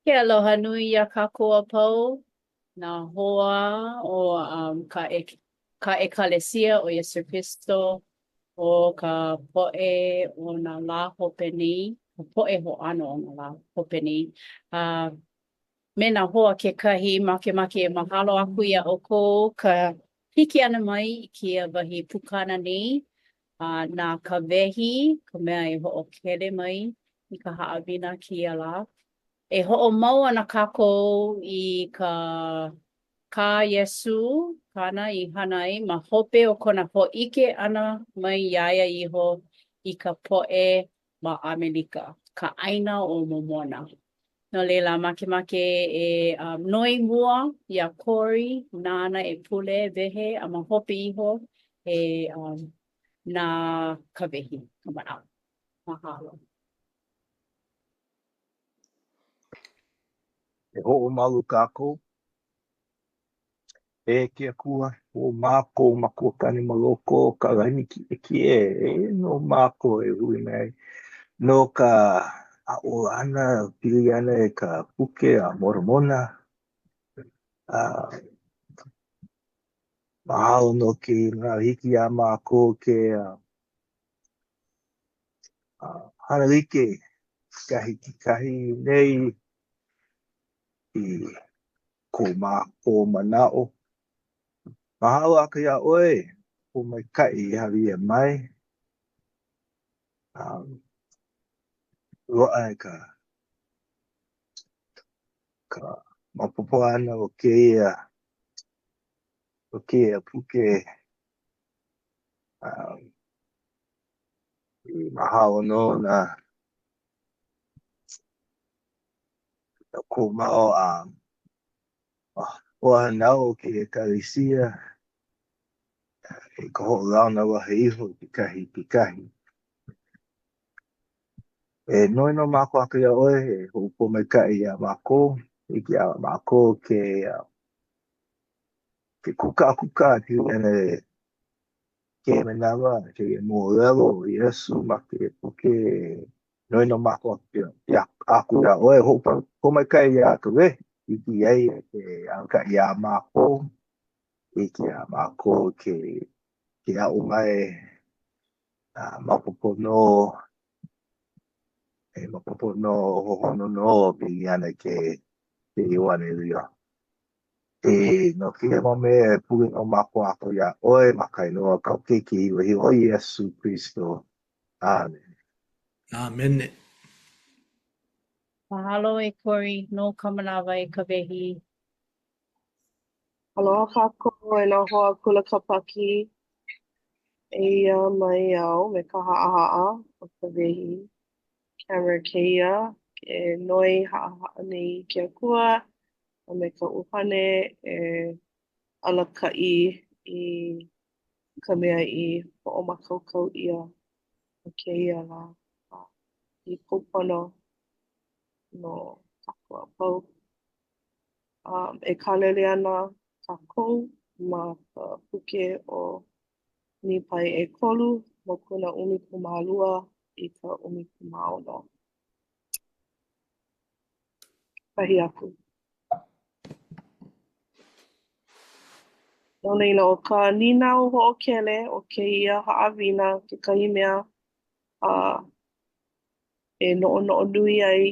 Ke aloha nui iā kākou a pau, nā hoa o um, ka, e, ka ʻEkalesia o Iesū Kristo, o ka poʻe o nā lā hope nei, ka poʻe hoʻāno o nā lā hope nei. A me nā hoa kekahi, makemake e mahalo aku iā ʻoukou ka hiki ʻana mai i kēia wahi pukana nei. A na Kawehi ka mea i hoʻokele mai i ka haʻawina kēia lā. E hoʻomau ana kākou i ka kā Iesū kāna i hana ai ma hope o kona hōʻike ʻana mai iā ia iho i ka poʻe ma ʻAmelika, ka ʻāina ʻo Momona. No laila, makemake e um, noi mua iā Corey nāna e pule, wehe, a ma hope iho e um, na Kawehi ka manaʻo. Mahalo. E hoʻomalu kākou. E ke Akua, ko mākou Makua Kāne ma loko o ka lani kiʻekiʻe, eia nō mākou e hui mai ai no ka aʻo ʻana pili ana i ka Puke a Moromona. A mahalo no kēia manawa hiki iā mākou ke hana like kekahi i kekahi nei i ko mākou manaʻo. Mahalo aku iā ʻoe, pōmaikaʻi i hāʻawi ʻia mai. Um, loaʻa i ka ka maopopo ʻana o kēia o kēia puke um, i mahalo nō nā kou mau um, hoahānau o ke ʻekalesia i ka hoʻolauna waha iho i kekahi i kekahi. E noi nō mākou aku iā ʻoe e hoʻopōmaikaʻi iā mākou, hiki iā mākou ke ke kūkākūkā pili ana i kēia manawa, kēia moʻolelo o Iesū ma kēia puke. Noi nō mākou aku iā ʻoe, hoʻopōmaikaʻi iā Kawehi, hiki iā ia ke alakaʻi iā mākou, hiki iā mākou ke ke aʻo mai, a maopopo nō, e maopopo nō, hohonu nō pili ana ke ke ʻEuanelio. E no kēia mau mea e pule nō mākou aku iā ʻoe ma ka inoa o kāu Keiki hiwahiwa ʻo Iesū Kristo. ʻĀmene. ʻĀmene. Mahalo e Corey nou ka manawa e Kawehi. Aloha kākou e nā hoa kula Kāpaki. Eia mai au me ka haʻahaʻa ʻo Kawehi Kammerer kēia e noi haʻahaʻa nei i ke Akua a me ka ʻUhane e alakaʻi i ka mea i hoʻomākaukau ʻia no kēia lā a i kou pono no kākou a pau. Um, e kālele ana kākou ma ka puke ʻo Nīpai ʻekolu, mokuna 12 i ka 16. Kahi aku. No laila, ʻo ka nīnau hoʻokele o kēia haʻawina kekahi mea a e noʻonoʻo nui ai,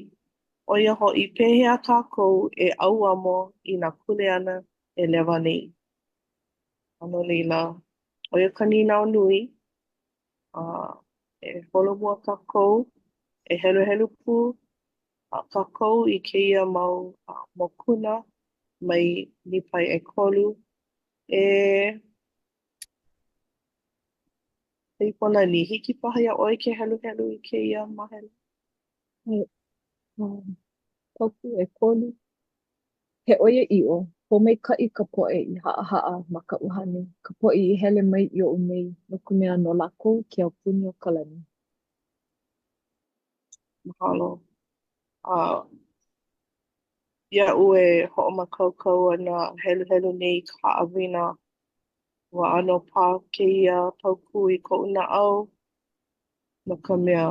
ʻo ia hoʻi, pehea kākou e ʻauamo i nā kuleana e lewa nei? A no laila, ʻo ia ka nīnau nui. A e holomua kākou, e heluhelu pū a kākou i kēia mau mokuna mai Nīpai ʻekolu e Kaipolani, hiki paha iā ʻoe ke heluhelu i kēia māhele? Paukū ʻekolu. He ʻoiaʻiʻo, pōmaikaʻi ka poʻe i haʻahaʻa ma ka ʻuhane, ka poʻe i hele mai i oʻu nei, no ka mea, no lākou ke aupuni o ka lani. Mahalo. A iaʻu e hoʻomākaukau ana heluhelu nei i ka haʻawina, ua ʻano pā kēia paukū i koʻu naʻau, no ka mea,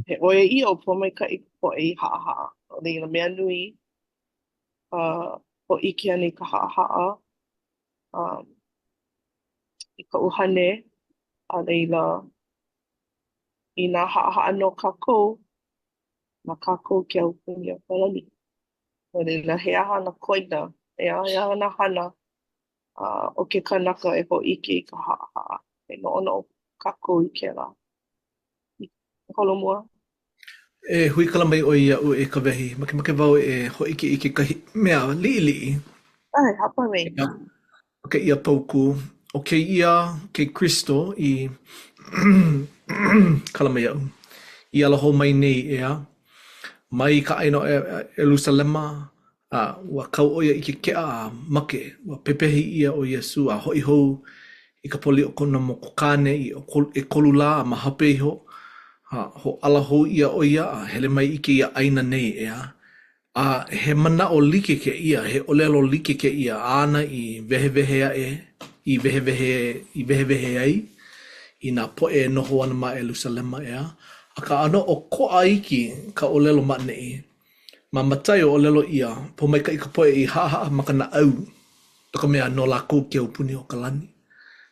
he ʻoiaʻiʻo pōmaikaʻi ka poʻe i haʻahaʻa. No laila, mea nui ka hōʻike ʻana i ka haʻahaʻa um, i ka ʻuhane, a laila, inā haʻahaʻa nō kākou, na kākou ke aupuni o ka lani. No laila, he aha nā koina, he aha nā hana uh, o ke kanaka e hōʻike i ka haʻahaʻa? E noʻonoʻo kākou i kēlā. Holomua. E huikala mai ʻoe iaʻu e Kawehi. Makemake wau e hōʻike i kekahi mea liʻiliʻi. ʻAe, hāpai mai. O kēia paukū. ʻO kēia ke Kristo i kala mai iaʻu, i ala hou mai nei, ʻeā, mai ka ʻāina o ʻErusalema, a ua kau ʻo ia i ke keʻa a make, ua pepehi ʻia ʻo Iesū a hoʻi hou i ka poli o kona makua kāne i ʻekolu lā a ma hope iho, a hōʻala hou ʻia ʻo ia a hele mai i kēia ʻāina nei, ʻeā. A he manaʻo like kēia, he ʻōlelo like kēia āna i wehewehe aʻe, i wehewehe, i wehewehe ai i nā poʻe e noho ana ma ʻErusalema, ʻeā. Akā, ʻano ʻokoʻa iki ka ʻōlelo ma ʻaneʻi. Ma Mataio ʻōlelo ʻia, pōmaikaʻi ka poʻe i haʻahaʻa ma ka naʻau, no ka mea, no lākou ke aupuni o ka lani.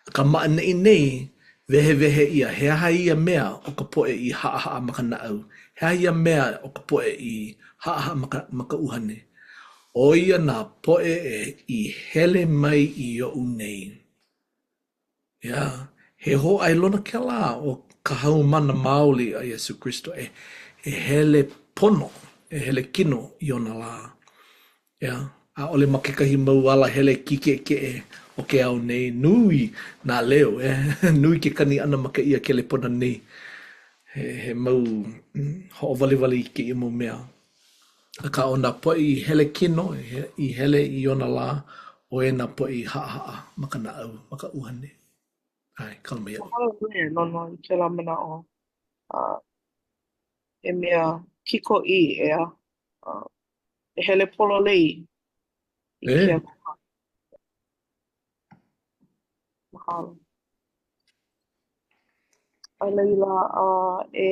Akā ma ʻaneʻi nei, wehewehe ʻia, he aha ia mea ʻo ka poʻe i haʻahaʻa ma ka naʻau? He aha ia mea ʻo ka poʻe i haʻahaʻa ma ka, ma ka ʻuhane? ʻO ia nā poʻe e i hele mai i oʻu nei. ʻEā, he hōʻailona kēlā o ka haumāna maoli a Iesū Kristo e, e hele pono, e hele kino i ona lā. ʻEā, ʻaʻole ma kekahi mau ala hele kīkeʻekeʻe o ke ao nei, nui nā leo, e, nui ke kani ʻana ma kēia kelepona nei. He, he mau hoʻowaliwali i kēia mau mea. Akā, ʻo nā poʻe i hele kino, i hele i ona lā, ʻo ia nā poʻe i haʻahaʻa ma ka naʻau, ma ka ʻuhane. ʻAe, kala mai iaʻu. Mahalo nui e Lono i kēlā manaʻo. Uh, he mea kikoʻī, ʻeā. Uh, e hele pololei i E. ke Akua. Mahalo. A laila, uh, e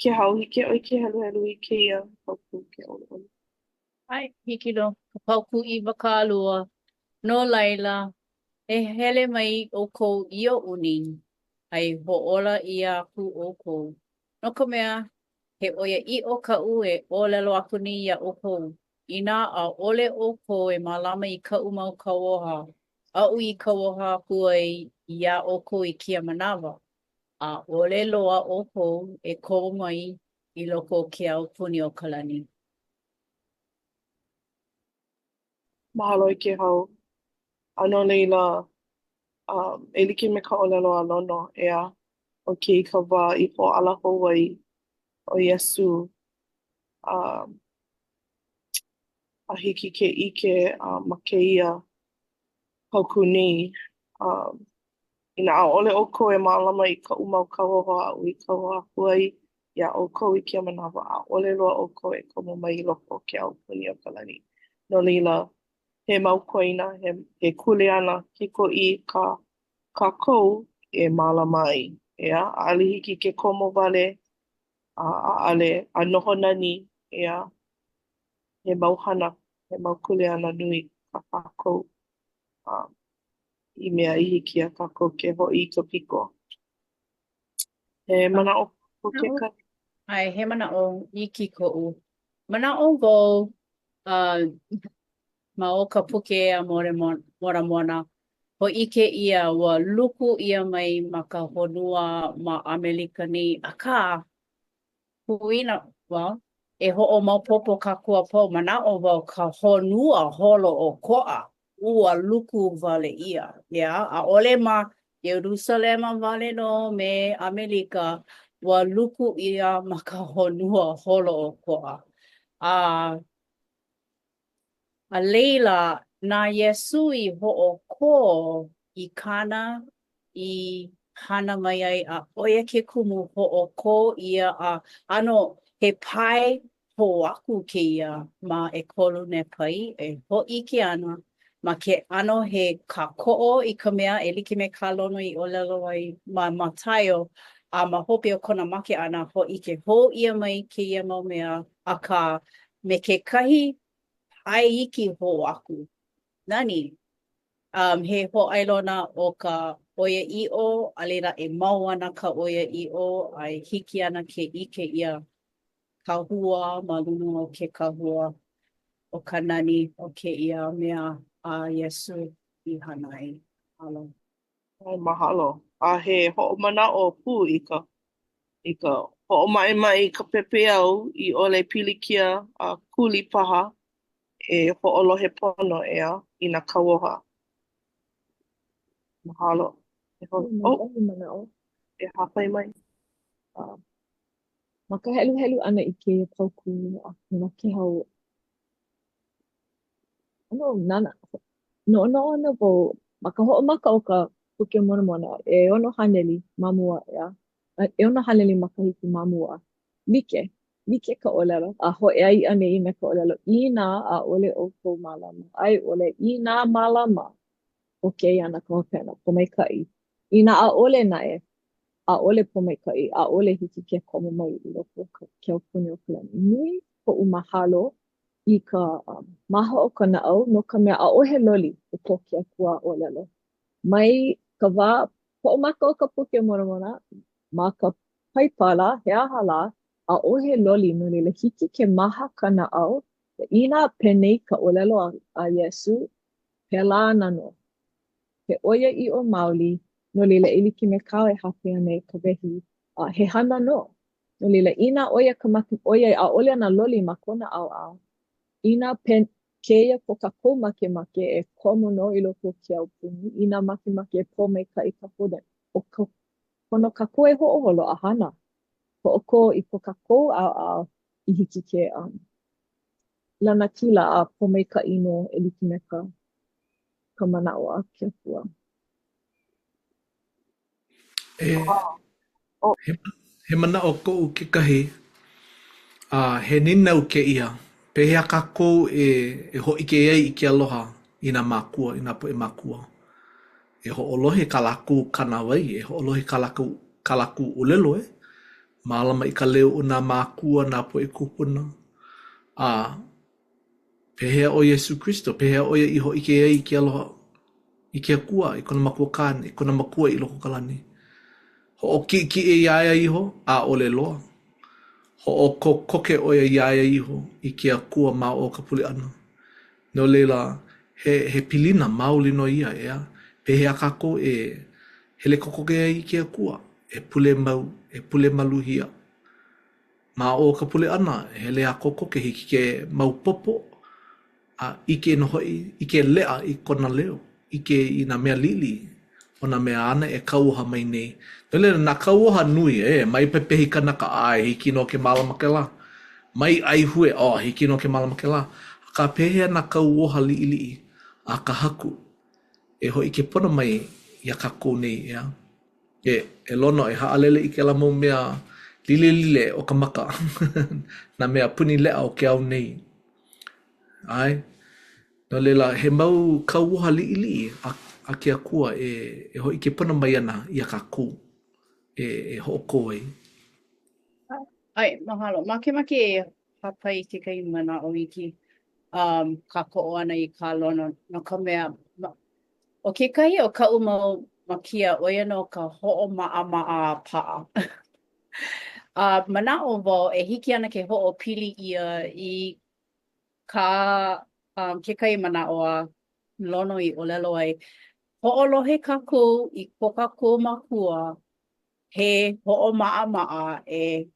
Kēhau, hiki iā ʻoe ke heluhelu i kēia paukū ke ʻoluʻolu. ʻAe, hiki nō ka paukū 20. No laila, e hele mai ʻoukou i oʻu nei, a e hoʻōla ʻia aku ʻoukou. No ka mea, he ʻoiaʻiʻo kaʻu e ʻōlelo aku nei iā ʻoukou, inā ʻaʻole ʻoukou e mālama i kaʻu mau kauoha, aʻu i kauoha aku ai iā ʻoukou i kēia manawa, ʻaʻole loa ʻoukou e komo mai i loko o ke aupuni o ka lani. Mahalo e Kēhau. A no laila, um, e like me ka ʻōlelo a Lono, ʻeā, ʻo kēia ka wā i hōʻala hou ai ʻo Iesū, um, a hiki ke ʻike uh, ma kēia paukū nei, um, inā ʻaʻole ʻoukou e mālama i kaʻu mau kauoha aʻu i kauoha aku ai iā ʻoukou i kēia manawa, ʻaʻole loa ʻoukou e komo mai i loko o ke aupuni o ka lani. No laila, he mau koina, he, he kuleana kikoʻī kā kākou e mālama ai. ʻEā, ʻaʻole hiki ke komo wale, a ʻaʻole, a noho nani, ʻeā, he mau hana, he mau kuleana nui kā kākou um, i mea i hiki iā kākou ke hoʻi i ka piko. He manaʻo ko kekahi? ʻAe, he manaʻo iki koʻu. Manaʻo wau uh, ma o ka puke a Moramona, hōʻike ʻia ua luku ʻia mai ma ka honua ma ʻAmelika nei, akā, huina, well, e hoʻomaopopo kākou a pau, manaʻo wau ka honua holoʻokoʻa, ua luku wale ʻia, ʻeā? ʻAʻole ma Ierusalema wale nō me ʻAmelika, ua luku ʻia ma ka honua holoʻokoʻa. A a laila, na Iesū i hoʻokō i kāna i hana mai ai, a ʻo ia ke kumu hoʻokō ʻia a ʻano he pae hou aku kēia ma ʻekolu Nepai e hōʻike ana ma ke ʻano he kākoʻo i ka mea e like me kā Lono i ʻōlelo ai ma Mataio. A ma hope o kona make ʻana, hōʻike hou ʻia mai kēia mau mea, akā, me kekahi pae iki hou aku. Nani! Um, he hōʻailona o ka ʻoiaʻiʻo, a laila e mau ana ka ʻoiaʻiʻo, a e hiki ana ke ʻike ʻia ka hua ma luna o ke kahua o ka nani o kēia mea a Iesū i hana ai. Mahalo. ʻAe, mahalo. A he hoʻomanaʻo pū i ka i ka hoʻomaʻemaʻe i ka pepeiao i ʻole pilikia a kuli paha e hoʻolohe pono, ʻeā, i nā kauoha. Mahalo. E ho oh! manaʻo. E hāpai mai. Uh, Ma ka heluhelu ʻana i kēia paukū a Puna Kēhau, ʻano nana, noʻonoʻo ana wau ma ka hoʻomaka o ka Puke Moramona, 600 ma mua, ʻeā, 600 makahiki ma mua, like, like ka ʻōlelo, a hōʻea i ʻaneʻi me ka ʻōlelo, inā ʻaʻole ʻoukou mālama, a i ʻole, inā mālama, ʻo kēia ana ka hopena, pōmaikaʻi. Inā ʻaʻole naʻe, ʻaʻole pōmaikaʻi, ʻaʻole hiki ke komo mai i loko o ke aupuni o ka lani. Nui koʻu mahalo i ka um, maha o ka naʻau no ka mea ʻaʻohe loli o ko ke Akua ʻōlelo. Mai ka wā hoʻomaka o ka Puke Moramona ma ka Paipala, he aha lā, ʻaʻohe loli no laila hiki ke maha ka naʻau, inā penei ka ʻōlelo a, a Iesū, pēlā ana nō. He ʻoiaʻiʻo maoli, no laila e like me kāu e hāpai ana e Kawehi, a he hana nō. No laila, inā ʻo ia ka make, ʻoiai ʻaʻole ana loli ma kona ʻaoʻao, inā pe, kēia ko kākou makemake e komo nō i loko o ke aupuni, inā makemake e pōmaikaʻi kākou, then ʻo ka pono kākou e hoʻoholo a hana, hoʻokō i ko kākou ʻaoʻao i hiki ke um, lanakila a pōmaikaʻi nō e like me ka ka manaʻo a ke Akua. E, he, he manaʻo koʻu kekahi, a he nīnau kēia, pehea kākou e, e hōʻike ai i ke aloha i nā mākua, i nā poʻe mākua? E hoʻolohe kā lākou kānāwai, e hoʻolohe kā lākou, kā lākou ʻōlelo, e. Mālama i ka leo o nā mākua, nā poʻe kūpuna, a Pehea ʻo Iesū Kristo, pehea ʻo ia i hōʻike ai i ke aloha i ke Akua, i kona Makua kāne, i kona Makua i loko o ka lani? Hoʻokiʻekiʻe iā ia iho? ʻAʻole loa. Hoʻokokoke ʻo ia iā ia iho i ke Akua ma o ka pule ʻana. No laila, he, he pilina maoli nō ia, ʻeā? Pehea kākou e hele kokoke ai i ke Akua? E pule mau, e pule maluhia. Ma o ka pule ʻana, e hele a kokoke, hiki ke maopopo a ʻike nō hoʻi, ʻike leʻa i kona leo, ʻike i nā mea liʻiliʻi o nā mea āna e kauoha mai nei. No laila, nā kauoha nui, e, mai pepehi kanaka, ʻae, hiki nō ke mālama kēlā. Mai ʻaihue, oh, hiki nō ke mālama kēlā. Akā, pehea nā kauoha liʻiliʻi a ka Haku e hōʻike pono mai iā kākou nei, ʻeā? E, e Lono, e haʻalele i kēlā mau mea lilelile o ka maka, nā mea puni leʻa o ke ao nei. ʻAe. No laila, he mau kauoha liʻiliʻi a, a ke Akua e, e hōʻike pono mai ana iā kākou e, e hoʻokō ai. ʻAe, mahalo. Makemake e hāpai i kekahi manaʻo iki um, kākoʻo ana i kā Lono, no ka mea, ma, ʻo kekahi o kaʻu mau makia, ʻo ia nō ka hoʻomaʻamaʻa a paʻa. A manaʻo wau e hiki ana ke hoʻopili ʻia i kā um, kekahi manaʻo a Lono i ʻōlelo ai, hoʻolohe kākou i ko kākou makua he hoʻomaʻamaʻa e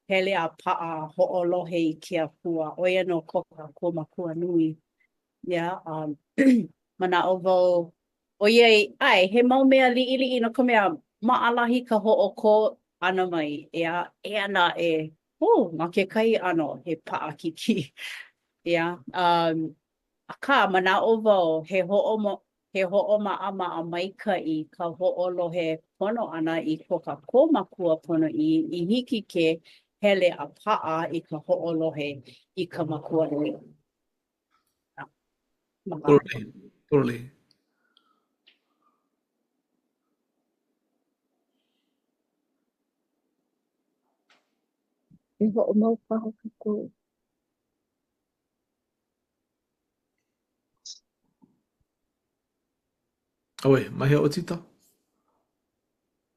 hele a paʻa hoʻolohe i ke Akua, ʻo ia nō ko kākou makua nui. Yeah, um, manaʻo wau, ʻoiai, ʻae, he mau mea liʻiliʻi no ka mea, maʻalahi ka hoʻokō ʻana mai, ʻeā, eia naʻe, oh, ma kekahi ʻano, he paʻakikī. Yeah, um, akā, manaʻo wau, he hoʻomo, he hoʻomaʻamaʻa maikaʻi ka hoʻolohe pono ʻana i ko kākou makua ponoʻī i hiki ke hele a paʻa i ka hoʻolohe i ka makua nui. Pololei, pololei. E hoʻomau paha kākou. ʻAuē, ma hea ʻo Tita?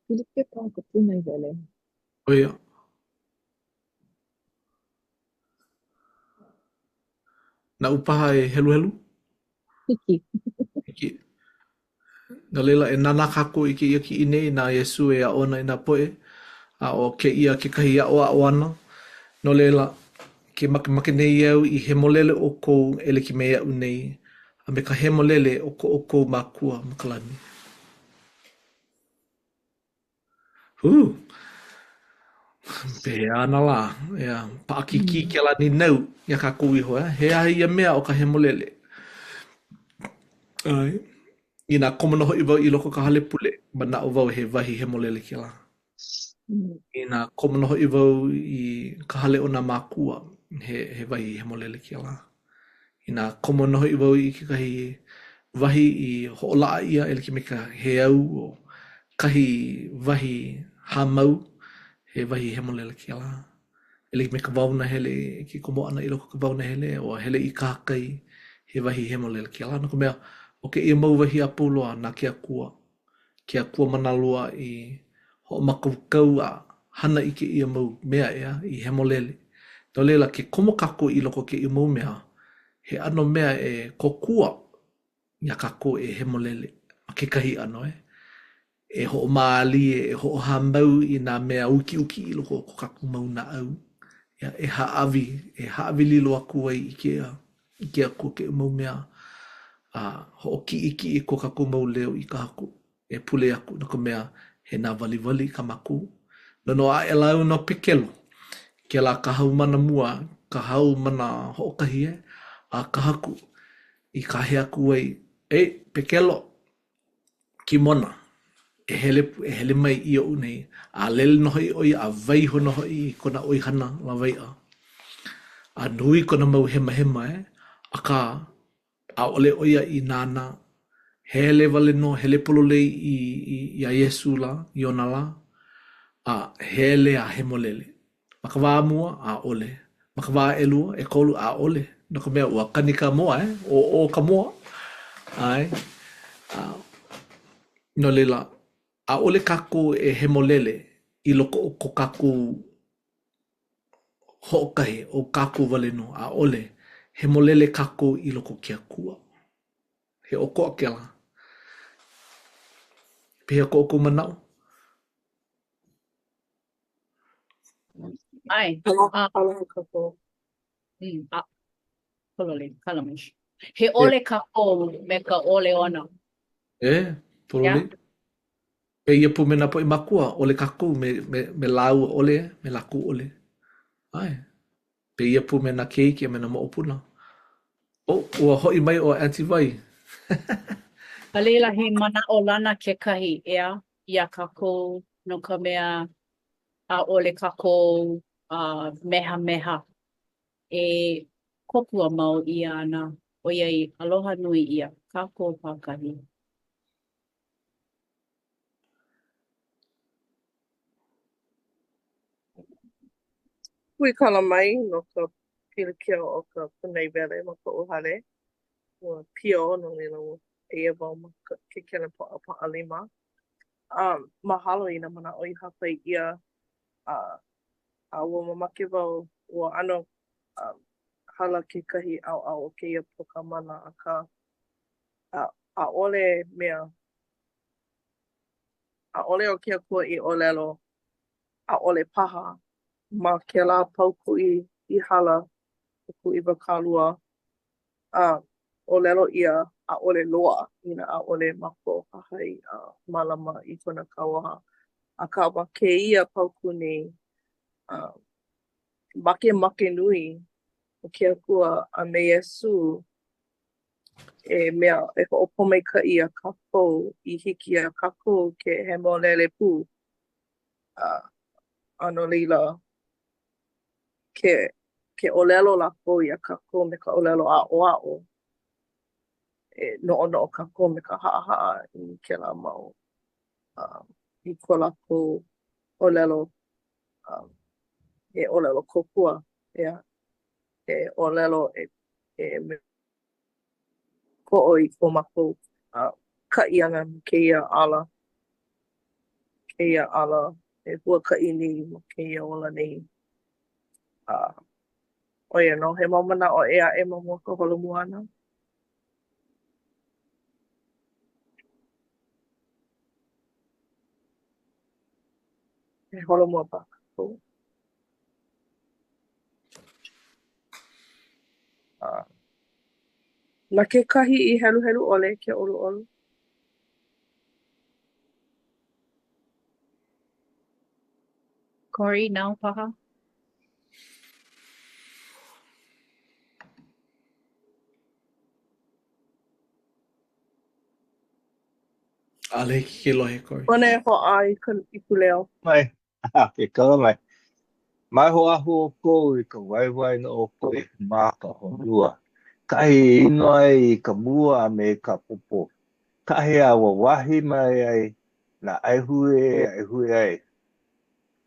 Pilikia paha ka pūnaewele. ʻO ia. Naʻu paha e heluhelu? Hiki. Hiki. No laila, e nānā kākou i kēia kiʻi nei na Iesū e aʻo ana i nā poʻe, a ʻo kēia kekahi aʻoaʻo ʻana. No laila, ke makemake nei au i hemolele ʻoukou e like me aʻu nei, a me ka hemolele o ko ʻoukou Makua ma ka lani. Hū! Pehea ana lā? ʻEā, paʻakikī kēlā nīnau iā kākou iho, eh? He aha ia mea ʻo ka hemolele? ʻAe. Inā komo nō hoʻi wau i loko o ka hale pule, manaʻo wau he wahi hemolele kēlā. Inā komo nō hoʻi wau i ka hale o nā mākua, he, he wahi hemolele kēlā. Inā komo nō hoʻi wau i kekahi wahi i hoʻolaʻa ʻia e like me ka heiau o kahi wahi hāmau, he wahi hemolele kēlā. E like me ka wao nahele, ke komo ʻana i loko o ka wao nahele, ua hele i kahakai, he wahi hemolele kēlā. No ka mea, ʻo kēia mau wahi a pau loa na ke Akua. Ke Akua mana loa i hoʻomākaukau a hana i kēia mau mea ʻeā, i hemolele. No laila, ke komo kākou i loko o kēia mau mea, he ʻano mea e kōkua iā kākou e hemolele ma kekahi ʻano e, e hoʻomālie, e hoʻohāmau i nā mea ukiuki i loko o ko kākou mau naʻau, ʻeā, e hāʻawi, e hāʻawi lilo aku ai i ke i ke Akua kēia mau mea, a hoʻokiʻekiʻe ko kākou mau leo i ka Haku e pule aku, no ka mea, he nāwaliwali kā mākou. Nonoʻo aʻela au no Pekelo, kēlā ka haumana mua, ka haumana hoʻokahi e, a ka Haku i kāhea aku ai, E, Pekelo! Kimona, e hele, e hele mai i oʻu nei. A lele nō hoʻi ʻo ia a waiho nō hoʻi i kona ʻoihana lawaiʻa. A nui kona mau hemahema, e, akā, ʻaʻole ʻo ia i nānā. Hele wale nō, hele pololei i, i, iā Iesū lā, i ona lā, a hele a hemolele. Ma ka wā mua, ʻaʻole. Ma ka wā ʻelua, ʻekolu, ʻaʻole. No ka mea, ua kani ka moa, e? ʻŌʻō ka moa. ʻAe. A, no laila, ʻaʻole kākou e hemolele i loko o ko kākou hoʻokahi, ʻo kākou wale nō. ʻAʻole. Hemolele kākou i loko o ke Akua. He ʻokoʻa kēlā. Pehea ko ʻoukou manaʻo? ʻAe. Aloha, aloha kākou. Mm, a, pololei, kala mai. He ʻole kākou me ka ʻole ona. E, pololei. Yeah. Pēia pū me nā poʻe mākua, ʻole kākou me, me, me lāua ʻole, me lākou ʻole. ʻAe. Pēia pū me nā keiki a me nā moʻopuna. Oh, ua hoʻi mai ʻo Auntie Vai. A laila, he manaʻolana kekahi, ʻeā, iā kākou, no ka mea, ʻaʻole kākou uh, mehameha e kōkua mau ʻia ana, ʻoiai aloha nui ʻia kākou pākahi. Huikala mai no ka pilikia o ka pūnaewele ma koʻu hale. Ua pio, no laila ua eia wau ma ke kelepoa paʻalima. Um, mahalo i nā manaʻo i hāpai ʻia. Uh, a ua mamake wau, ua ʻano um, hala kekahi ʻaoʻao o kēia puka mana, akā ʻaʻole mea, ʻaʻole ʻo ke Akua i ʻōlelo ʻaʻole paha ma kēlā paukū i hala, paukū 20, a ʻōlelo ʻia ʻaʻole loa inā ʻaʻole mākou hahai a mālama i kona kauoha. Akā ma kēia paukū nei, uh, makemake nui ʻo ke Akua a me Iesū e mea e hoʻopōmaikaʻi iā kākou i hiki iā kākou ke hemolele pū. A, a no laila, ke, ke ʻōlelo lākou iā kākou me ka ʻōlelo aʻoaʻo, e noʻonoʻo kākou me ka haʻahaʻa i kēlā mau, uh, i ko lākou ʻōlelo um. He ʻōlelo kōkua, ʻeā, he ʻōlelo e e koʻo i ko mākou kaʻi ʻana ma kēia ala, kēia ala e huakaʻi nei ma kēia ola nei. A ʻo ia nō, he mau manaʻo ʻē aʻe ma mua o ka holomua ʻana. E holomua paha kākou. A na kekahi i heluhelu ʻole ke ʻoluʻolu. Corey, nāu paha? ʻAʻole hiki ke lohe, Corey. Pono e hoʻā i ka ipuleo. Mai, ke kala mai. Mai hoʻāhu ʻoukou i ka waiwai no ʻoukou iho ma ka honua, kahi e ʻino ai i ka mū a me ka popo, kahi a wāwahi mai ai nā ʻaihue e ʻaihue ai.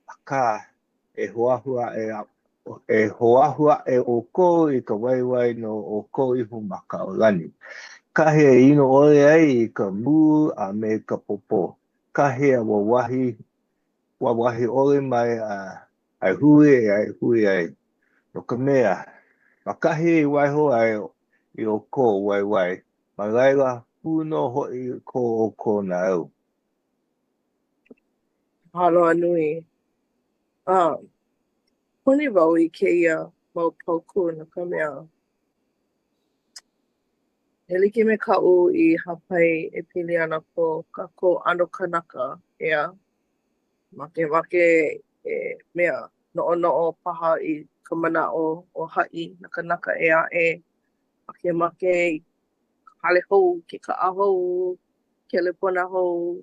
Akā, e hoʻāhu aʻe e hoʻāhu aʻe ʻoukou i ka waiwai no ʻoukou iho ma ka lani, kahi e ʻino ʻole ai i ka mū a me ka popo, kahi a wāwahi wāwahi ʻole mai nā ʻaihue e ʻaihue ai, no ka mea, ma kahi e waiho ai ʻoukou waiwai, ma laila pū nō hoʻi ko ʻoukou naʻau. Aloha nui. Uh, puni wau i kēia mau paukū no ka mea, e like me kaʻu i hāpai e pili ana ko kākou ʻano kanaka, ʻeā? Makemake e mea noʻonoʻo paha i ka manaʻo o haʻi, nā kānaka ʻē aʻe. Makemake i ka hale hou, ke kaʻa hou, kelepona hou.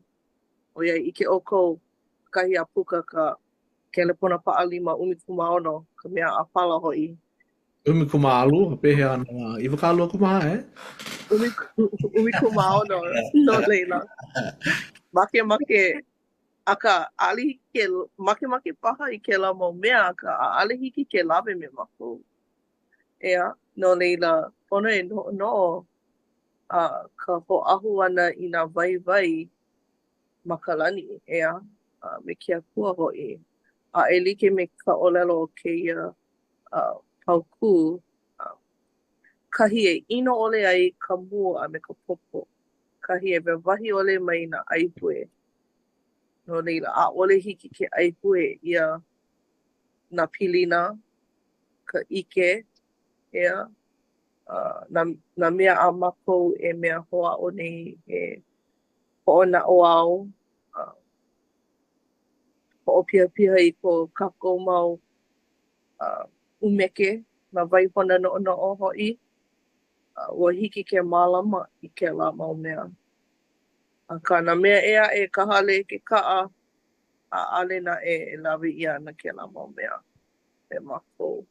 ʻOiai ʻike ʻoukou, ʻakahi a puka ka kelepona paʻalima 16, ka mea ʻāpala hoʻi. 12, pehea nā 24, e? 16, no laila, makemake, akā, ʻaʻole hiki ke, makemake paha i kēlā mau mea, akā, ʻaʻole hiki ke lawe me mākou. ʻEā, no laila, pono e noʻonoʻo a ka hoʻāhu ʻana i nā waiwai ma ka lani, ʻeā, a me ke Akua hoʻi. A e like me ka ʻōlelo o kēia paukū, kahi e ʻino ʻole ai ka mū a me ka popo, kahi e wāwahi ʻole mai nā ʻaihue. No laila, ʻaʻole hiki ke ʻaihue ʻia nā pilina, ka ʻike, ʻeā, nā, nā mea a mākou e mea hoʻāʻo nei e hoʻonaʻauao, a hoʻopihapiha i ko kākou mau ʻumeke, nā waihona noʻonoʻo hoʻi. Ua hiki ke mālama i kēlā mau mea. Akā, nā mea ʻē aʻe, ka hale, ke kaʻa, ʻaʻole naʻe e lawe ʻia ana kēlā mau mea me mākou.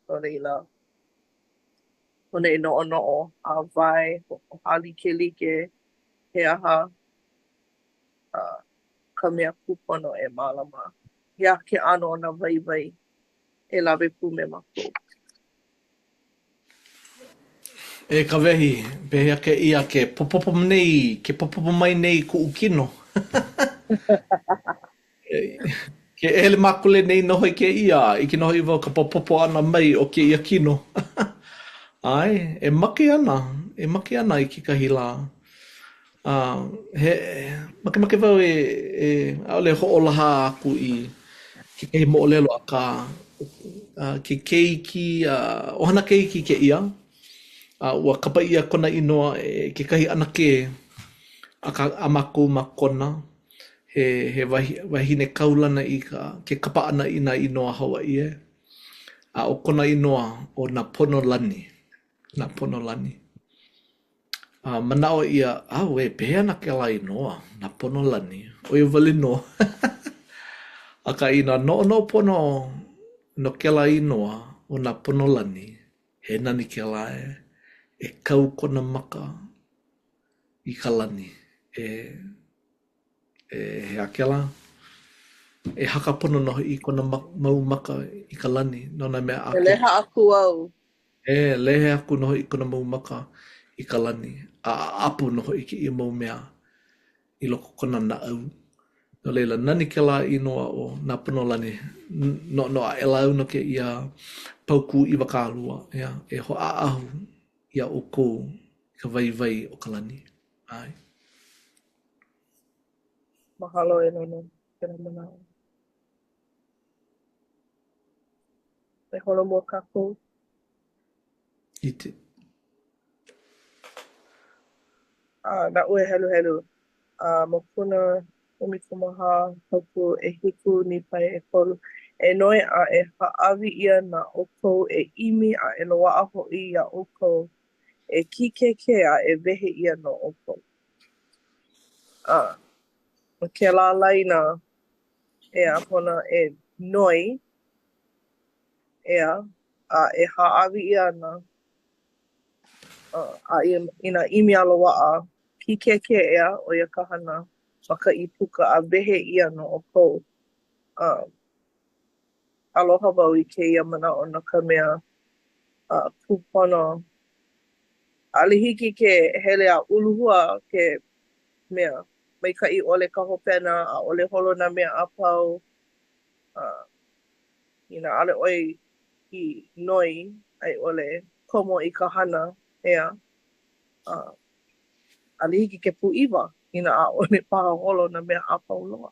No laila, pono e noʻonoʻo a wae hoʻohālikelike he aha ka mea kūpono e mālama. He aha ke ʻano o nā waiwai e lawe pū me mākou. E Kawehi, pehea kēia ke popopo nei, ke popopo mai nei kuʻu kino? Ke ʻelemakule nei nō hoʻi kēia, ʻike nō hoʻi wau ka popopo ʻana mai o kēia kino. ʻAe, e make ana, e make ana i kekahi lā. A he makemake wau e, e ʻaʻole hoʻolaha aku i kekahi moʻolelo akā ke keiki, a ʻohana keiki kēia, a ua kapa ʻia kona inoa e kekahi ʻanakē a ka a mākou ma Kona. He, he wahi, wahine kaulana i ka, ke kapa ʻana i nā inoa Hawaiʻi e. A ʻo kona inoa ʻo Nāponolani. Nāponolani. A manaʻo ʻia, auē, pehea ana kēlā inoa, Nāponolani, ʻo ia wale nō. Akā inā noʻonoʻo pono no kēlā inoa ʻo Nāponolani, he nani kēlā e, e kau kona maka i ka lani. E, e he aha kēlā? E haka pono nō hoʻi kona mau maka i ka lani no nā mea E leha aku au. E leha aku nō hoʻi kona mau maka i ka lani, a ʻaʻapo nō hoʻi kēia mau mea i loko o kona naʻau. No laila, nani kēlā inoa ʻo Nā Pono Lani. Noʻonoʻo aʻela au no kēia paukū 20, ʻeā, e hōʻaʻahu iā ʻoukou i ka waiwai o ka lani. ʻAe. Mahalo e Lono kēlā manaʻo. E holomua kākou. Hiki. A naʻu e heluhelu. A mokuna 14, paukū ʻehiku, nīpai ʻekolu. E noi a e hāʻawi ʻia na ʻoukou, e ʻimi a e loaʻa hoʻi iā ʻoukou, e kīkēkē a e wehe ʻia no ʻoukou. A ma kēlā laina e pono e noi, ʻeā, a e hāʻawi ʻia ana, a inā ʻimi a loaʻa, kīkēkē ʻeā, ʻo ia ka hana ma ka ʻīpuka a wehe ʻia no ʻoukou. Aloha wau i kēia manaʻo no ka mea kūpono. ʻAʻole hiki ke hele a uluhua ke mea maikaʻi ʻole ka hopena, ʻaʻole holo nā mea a pau. Inā ʻaʻole ʻoe i noi a i ʻole komo i ka hana, ʻeā, ʻaʻole hiki ke pūʻiwa inā ʻaʻole paha holo nā mea a pau loa.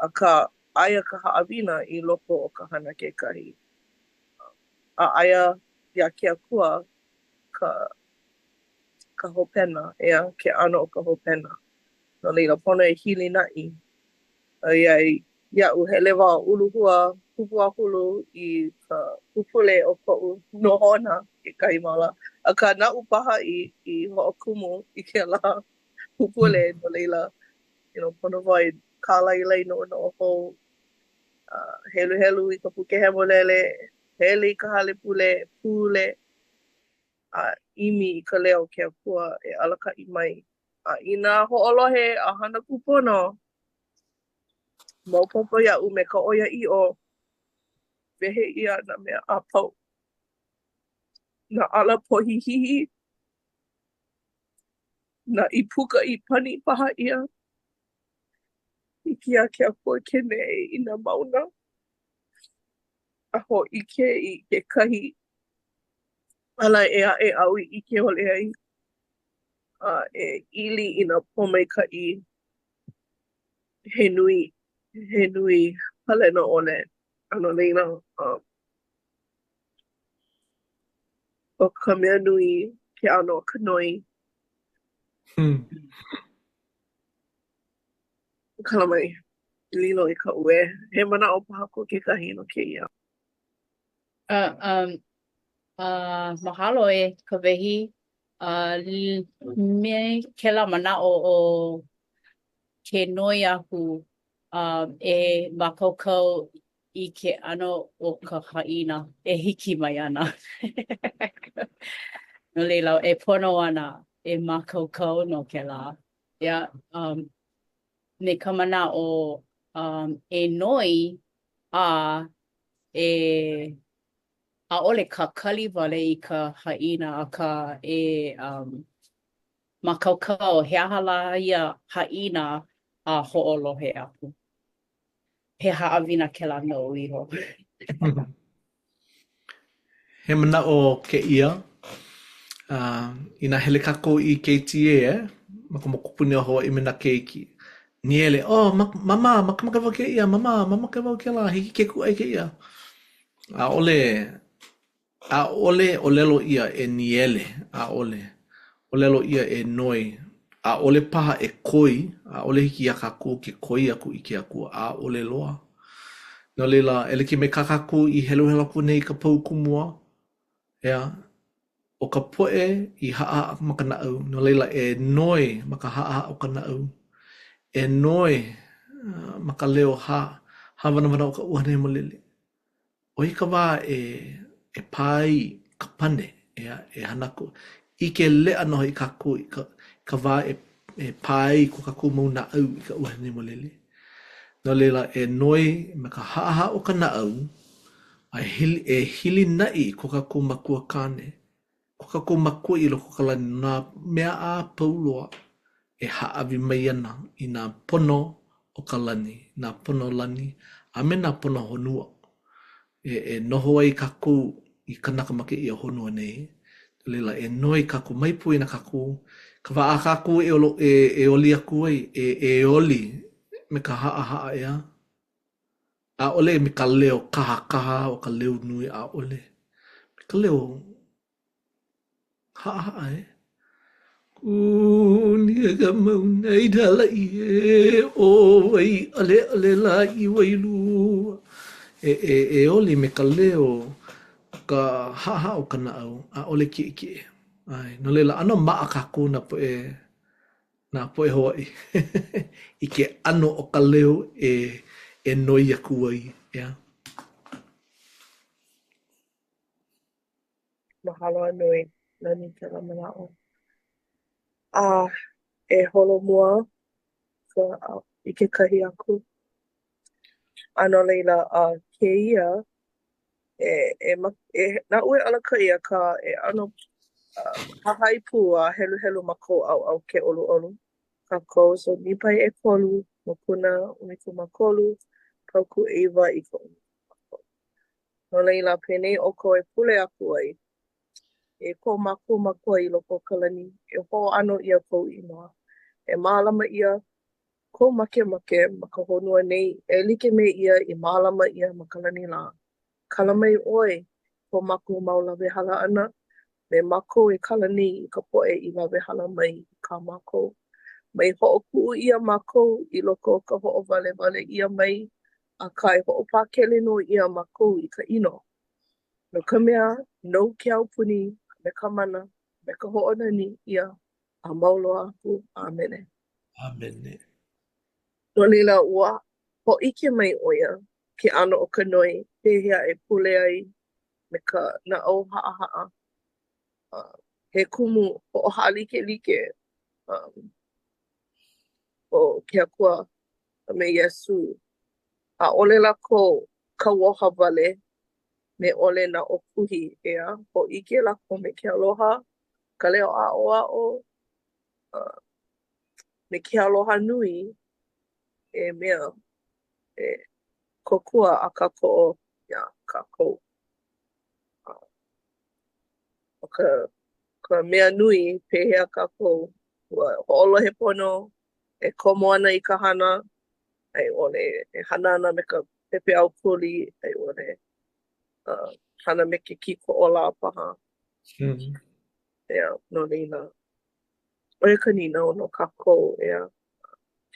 Akā, aia ka haʻawina i loko o ka hana kekahi. A aia iā ke Akua ka ka hopena, ʻeā, ke ʻano o ka hopena. No laila, pono e hilinaʻi. ʻOiai, iaʻu hele wau uluhua pupuāhulu i ka pupule o koʻu nohona kekahi mau lā. Akā, naʻu paha i i hoʻokumu i kēlā pupule, no laila, you know, pono wau e kālailai noʻonoʻo hou, uh, heluhelu i ka puke hemolele, hele i ka hale pule, pule, a ʻimi i ka leo o ke Akua e alakaʻi mai. A inā hoʻolohe a hana kūpono, maopopo iaʻu me ka ʻoiaʻiʻo, wehe ʻia nā mea a pau. Nā ala pohihihi, nā ʻīpuka i pani paha ʻia. Hiki iā ke Akua ke neʻe i nā mauna a hōʻike i kekahi ala ʻē aʻe aʻu i ʻike ʻole ai a e ili i nā pōmaikaʻi he nui, he nui palena ʻole. A no laila, um, ʻo ka mea nui ke ʻano o ka noi. Hmm. Kala mai, lilo i ka uē. He manaʻo paha ko kekahi no kēia. Uh, um, uh, mahalo e Kawehi. Uh, me kēlā manaʻo o ke noi aku um, e mākaukau i ke ʻano o ka haʻina e hiki mai ana. No laila, e pono ana e mākaukau no kēlā. Yeah, um, me ka manaʻo um, e noi a e ʻaʻole kakali wale i ka haʻina, akā e um, mākaukau he aha lā ia haʻina a hoʻolohe aku. He haʻawina kēlā noʻu iho. He manaʻo kēia, uh, inā hele kākou i KTA, eh, ma ka mokupuni o Hawaiʻi me nā keiki, nīele, oh, ma, mama, makemake wau kēia, mama, mamake wau kēlā, hiki ke kūʻai kēia. ʻAʻole, ʻAʻole ʻōlelo ʻia e nīele, ʻaʻole. ʻŌlelo ʻia e noi. ʻAʻole paha e koi, ʻaʻole hiki iā kākou ke koi aku i ke Akua, ʻaʻole loa. No laila, e like me kā kākou i heluhelu aku nei i ka paukū mua, ʻeā, ʻo ka poʻe i haʻahaʻa ma ka naʻau, no laila, e noi ma ka haʻahaʻa o ka naʻau, e noi ma ka leo hā, hāwanawana o ka ʻUhane Hemolele. ʻO ia ka wā e e pā ai ka pane, ʻeā, e hana aku. ʻIke leʻa nō hoʻi kākou i ka i ka wā e e pā ai ko kākou mau naʻau i ka ʻUhane Hemolele. No laila, e noi me ka haʻahaʻa o ka naʻau, a e hili, e hilinaʻi i ko kākou Makua kāne, ko kākou Makua i loko o ka lani no nā mea a pau loa e hāʻawi mai ana i nā pono o ka lani, nā pono lani, a me nā pono honua. E, e noho ai kākou i kanaka ma kēia honua nei. No laila, e noi kākou, mai poina kākou, ka wā a kākou e, olo, e, e oli aku ai, e, e oli me ka haʻahaʻa, ʻeā? ʻAʻole me ka leo kahakaha o ka leo nui, ʻaʻole. Me ka leo haʻahaʻa, e. Kunia ka mauna i nā laʻi ē, ʻO Waiʻaleʻale lā i Wailua. E, e, e oli me ka leo o ka haʻahaʻa o ka naʻau, ʻaʻole kiʻekiʻe. ʻAe, no laila, ʻano maʻa kākou nā poʻe nā poʻe Hawaiʻi i ke ʻano o ka leo e e noi aku ai, ʻeā. Mahalo a nui, nani kēlā manaʻo. A e holomua ka, i kekahi aku. A no laila, a kēia, e, e, e, naʻu e alakaʻi akā e ʻano uh, hahai pū a heluhelu ma kou ʻaoʻao ke ʻoluʻolu. Kākou, so Nipai ʻekolu, mokuna 13, paukū ʻeiwa i ka 13. No laila, penei ʻoukou e pule aku ai, E ko mākou Makua i loko o ka lani, e hoʻāno ʻia kou inoa. E mālama ʻia kou makemake ma ka honua nei e like me ia i mālama ʻia ma ka lani lā. Kala mai ʻoe i ko mākou mau lawehala ʻana, me mākou e kala nei i ka poʻe i lawehala mai i kā mākou. Mai hoʻokuʻu ʻia mākou i loko o ka hoʻowalewale ʻia mai, akā e hoʻopakele nō ʻia mākou i ka ʻino. No ka mea, nou ke aupuni, a me ka mana, a me ka hoʻonani ʻia a mau loa aku. ʻĀmene. ʻĀmene. No laila, ua hōʻike mai ʻo ia ke ʻano o ka noi pehea e pule ai me ka naʻau haʻahaʻa. Uh, he kumu hoʻohālikelike um, o ke Akua a me Iesū. ʻAʻole lākou kauoha wale me ʻole nā ʻōkuhi, ʻeā, hōʻike lākou me ke aloha, ka leo aʻoaʻo, uh, me ke aloha nui e mea e kōkua a kākoʻo iā kākou. Uh, ʻo ka, ka mea nui, pehea kākou ua hoʻolohe pono, e komo ana i ka hana, a i ʻole e hana ana me ka pepeiao kuli, a i ʻole uh, hana me ke kīkoʻolā paha. Mm -hmm. ʻEā, no laila, ʻo ia ka nīnau no kākou, ʻeā,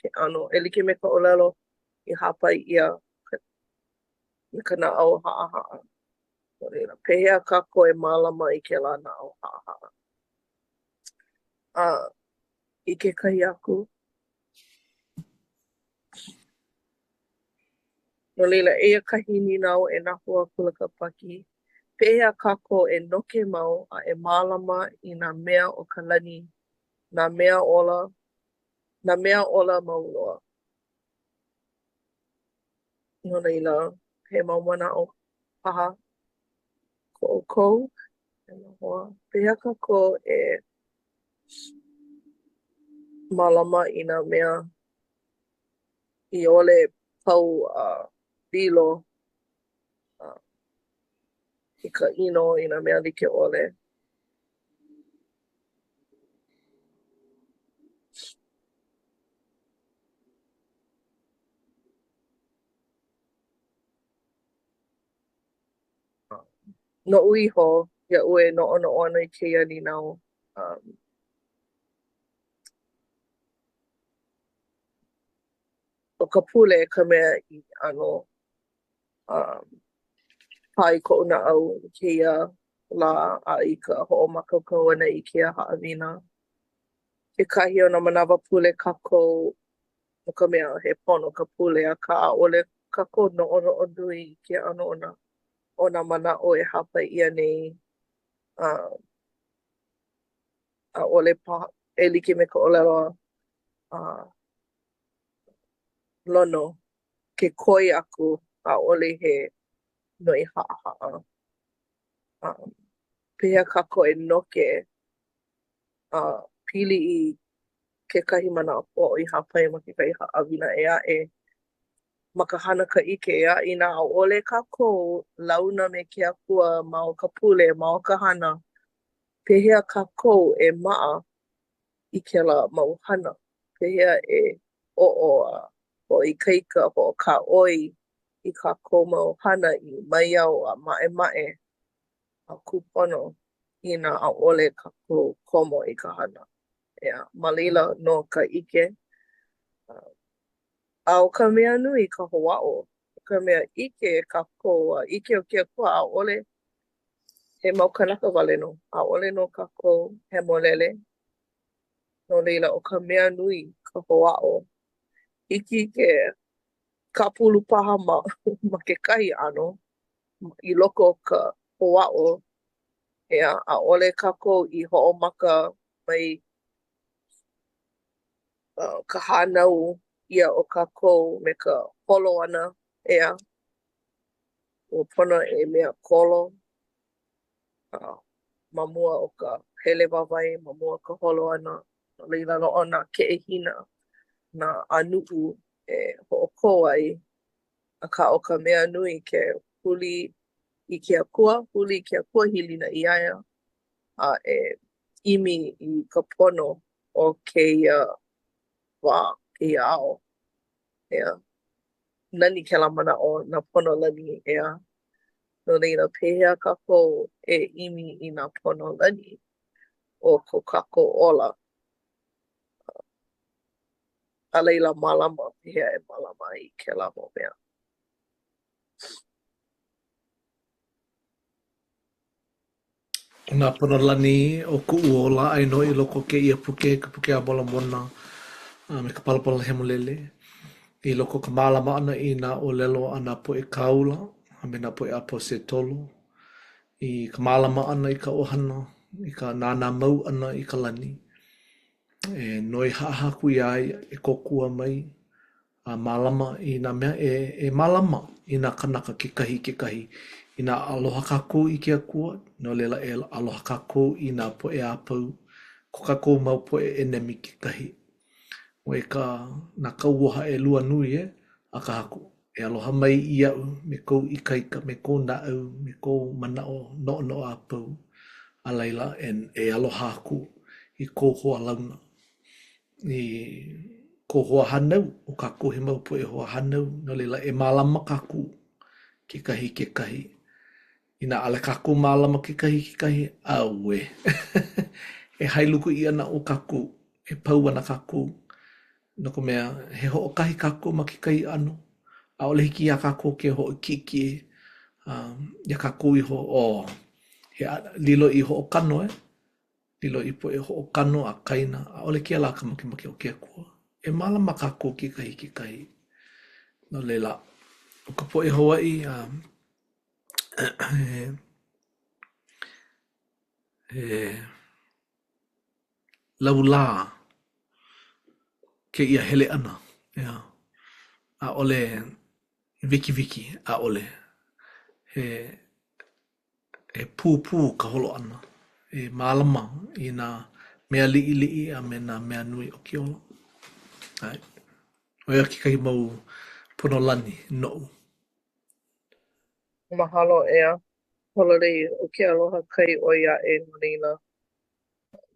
ke ʻano, e like me ka ʻōlelo i hāpai ʻia me ka naʻau haʻahaʻa. No laila, pehea kākou e mālama i kēlā naʻau haʻahaʻa? A i kekahi aku. No laila, eia kahi nīnau e nā hoa Kula Kāpaki, pehea kākou e noke mau a e mālama i nā mea o ka lani, nā mea ola, nā mea ola mau loa? No laila, he mau manaʻo paha ko ʻoukou e nā hoa. Pehea kākou e mālama i nā mea i ʻole pau a lilo uh, i ka ʻino i nā mea like ʻole. Noʻu iho, iaʻu e noʻonoʻo ana i kēia nīnau, um, ʻo ka pule ka mea i ʻano um, pā i koʻu naʻau i kēia lā a i ka hoʻomākaukau ʻana i kēia haʻawina. Kekahi o nā manawa pule kākou no ka mea, he pono ka pule, akā ʻaʻole kākou noʻonoʻo nui i ke ʻano o nā o nā manaʻo e hāpai ʻia nei. Uh, ʻaʻole paha e like me ka ʻōlelo a Lono. Ke koi aku, ʻaʻole he noi haʻahaʻa. Um, pehea kākou e noke a pili i kekahi manaʻo poʻo i hāpai ma kekahi haʻawina ʻē aʻe ma ka hana ka ʻike, ʻeā? Inā ʻaʻole kākou launa me ke Akua ma o ka pule, ma o ka hana, pehea kākou e maʻa i kēlā mau hana? Pehea e oʻo a hoʻoikaika, hoʻokāʻoi i kākou mau hana i maiau a maʻemaʻe a kūpono inā ʻaʻole kākou komo i ka hana? ʻEā, ma laila nō ka ʻike. A ʻo ka mea nui ka hoʻāʻo, no ka mea ʻike kākou a ʻike ʻo ke Akua ʻaʻole he mau kānaka wale nō, ʻaʻole nō kākou hemolele. No laila, ʻo ka mea nui ka hoʻāʻo. Hiki ke kāpulu paha ma ma kekahi ʻano i loko o ka hoʻāʻo, ʻeā, ʻaʻole kākou i hoʻomaka mai ka hānau ʻia o kākou me ka holo ʻana, ʻeā? Ua pono e mea kolo ma mua o ka hele wāwae, ma mua o ka holo ʻana. No laila, loaʻa nā keʻehina, nā ʻānuʻu e hoʻokō ai. Akā ʻo ka mea nui ke huli i ke Akua, huli i ke Akua, hilinaʻi iā ia, a e ʻimi i ka pono o kēia wā, kēia ao. ʻEā. Nani kēlā manaʻo, nā pono lani, ʻeā. No laila, pehea kākou e ʻimi i nā pono lani o ko kākou ola? A laila, mālama, pehea e mālama ai i kēlā mau mea? ʻO nā pono lani o kuʻu ola aia nō i loko o kēia puke, ka puke a Molomona a me ka Palapala Hemolele. I loko o ka mālama ʻana i nā ʻōlelo a nā poʻe kāula a me nā poʻe ʻaposetolo, i ka mālama ʻana i ka ʻohana, i ka nānā mau ʻana i ka lani, e noi haʻahaʻa aku iā ia e kōkua mai a mālama i nā mea e e mālama i nā kānaka kekahi i kekahi. Inā aloha kākou i ke Akua, no laila e aloha kākou i nā poʻe a pau, ko kākou mau poʻe ʻenemi kekahi. ʻO ia ka nā kauoha ʻelua nui e a ka Haku. E aloha mai iaʻu me kou ikaika, me kou naʻau, me kou manaʻo noʻonoʻo a pau, a laila e e aloha aku i kou hoalauna. I kou hoahānau, ʻo kākou he mau poʻe hoahānau, no laila e mālama kākou kekahi i kekahi. Inā ʻaʻole kākou mālama kekahi i kekahi, auē! e hailuku ʻia ana ʻo kākou, e pau ana kākou, no ka mea, he hoʻokahi kākou ma kekahi ʻano. ʻAʻole hiki iā kākou ke hoʻokiʻekiʻe um, iā kākou iho, oh, he lilo i hoʻokano, eh? Lilo i poʻe hoʻokano a kaena, ʻaʻole kēlā ka makemake o ke Akua. E mālama kākou kekahi i kekahi. No laila, ʻo ka poʻe Hawaiʻi, um, he, he laulā kēia hele ʻana, ʻeā. ʻAʻole wikiwiki, ʻaʻole. He he pūpū ka holo ʻana e mālama i nā mea liʻiliʻi a me nā mea nui o ke ola. ʻAe. ʻO ia kekahi mau pono lani noʻu. Mahalo ʻeā. Pololei, ʻo ke aloha kai ʻoi aʻe no laila.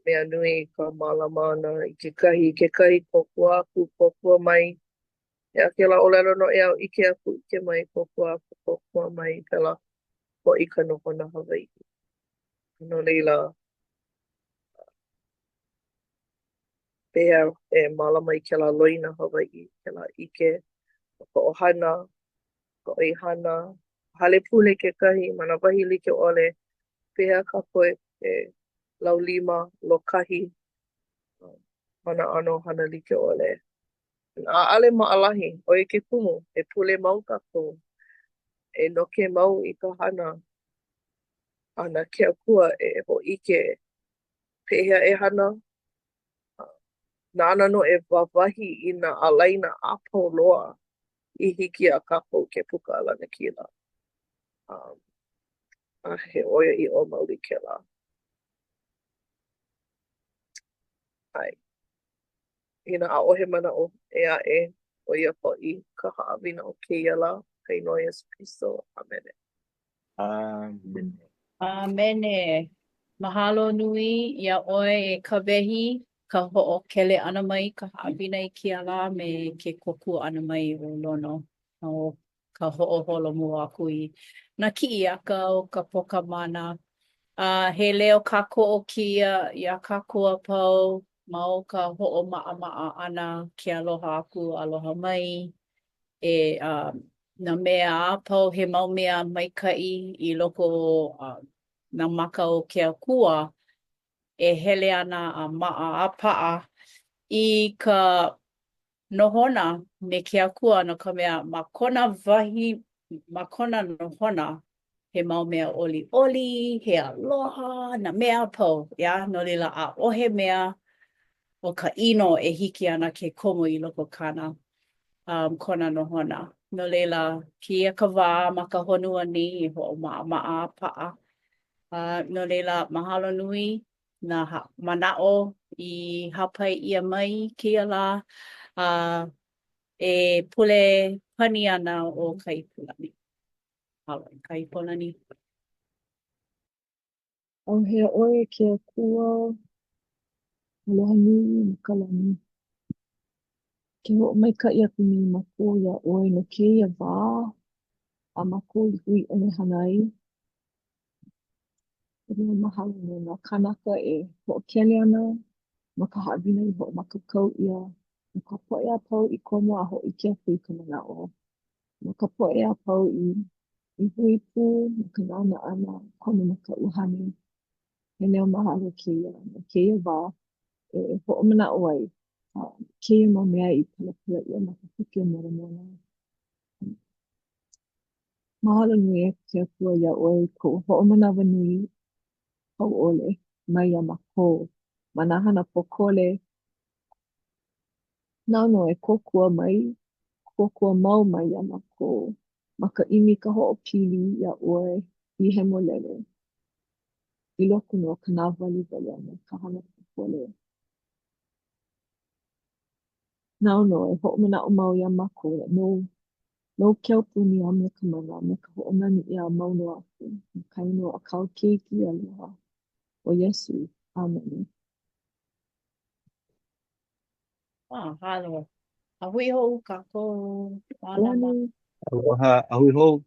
Mea nui ka mālama ʻana i kekahi i kekahi, kōkua aku, kōkua mai. ʻEā kēlā ʻōlelo noʻeau ʻike aku, ʻike mai, kōkua aku, kōkua mai, pēlā hoʻi ka nohona Hawaiʻi. No laila, pehea e mālama i kēlā loina Hawaiʻi, kēlā ʻike, ka ʻohana, ka ʻoihana, hale pule kekahi ma nā wahi like ʻole. Pehea kākou e laulima, lōkahi ma nā ʻano hana like ʻole. ʻAʻole maʻalahi, ʻo ia ke kumu, e pule mau kākou, e noke mau i ka hana a na ke Akua e hōʻike pehea e hana. Nāna nō e wāwahi i nā ālaina a pau loa. I hiki iā kākou ke puka a lanakila. Um, a he ʻoiaʻiʻo maoli kēlā. ʻAe. Inā ʻaʻohe manaʻo ʻē aʻe, ʻo ia hoʻi ka haʻawina o kēia lā, ka inoa Iesū Kristo. ʻĀmene. ʻĀmene. ʻĀmene. Mahalo nui iā ʻoe e Kawehi ka hoʻokele ʻana mai i ka haʻawina i kēia lā me ke kōkua ʻana mai o Lono no ka hoʻoholomua aku i nā kiʻi aka o ka Poka Mana. A he leo kākoʻo kēia iā kākou a pau ma o ka hoʻomaʻamaʻa ʻana ke aloha aku, aloha mai e uh, nā mea a pau he mau mea maikaʻi i loko o uh, nā maka o ke Akua e hele ana a maʻa a paʻa i ka nohona me ke Akua no ka mea, ma kona wahi, ma kona nohona, he mau mea ʻoliʻoli, he aloha, nā mea a pau, yeah? No laila, ʻaʻohe mea o ka ʻino e hiki ana ke komo i loko o kāna, um, kona nohona. No laila, kēia ka wā ma ka honua nei e hoʻomaʻamaʻa a paʻa. Uh, no laila, mahalo nui nā manaʻo i hāpai ʻia mai kēia lā, a e pule pani ana ʻo Kaipulani. Mahalo e Kaipulani. ʻAuhea ʻoe e ke Akua aloha nui ma ka lani. Ke hoʻomaikaʻi aku nei mākou iā ʻoe no kēia wā a mākou i hui ʻenehana ai. He mea mahalo no nā kānaka e hoʻokele ana ma ka haʻawina i hoʻomākaukau ʻia no ka poʻe a pau i komo a hōʻike aku i ka manaʻo. No ka poʻe a pau i i hui pū ma ka nānā ʻana komo ma ka ʻuhane. He leo mahalo kēia no kēia wā e hoʻomanaʻo ai a kēia mau mea i palapala ʻia ma ka Puke o Molemona. Mahalo nui e ke Akua iā ʻoe i kou hoʻomanawanui pau ʻole mai iā mākou ma nā hana pōkole. Nāu nō e kōkua mai, kōkua mau mai iā mākou ma ka ʻimi i ka hoʻopili iā ʻoe i hemolele i loko nō o ka nāwaliwali a me ka hana pōkole. Nāu nō e hoʻomanaʻo mau iā mākou nou, nou ke aupuni a me ka mana a me ka hoʻonani ʻia a mau loa aku, ma ka inoa o kāu Keiki aloha, ʻo Iesū. ʻĀmene. Mahalo. A hui hou kākou. Mālama. Aloha, a hui hou.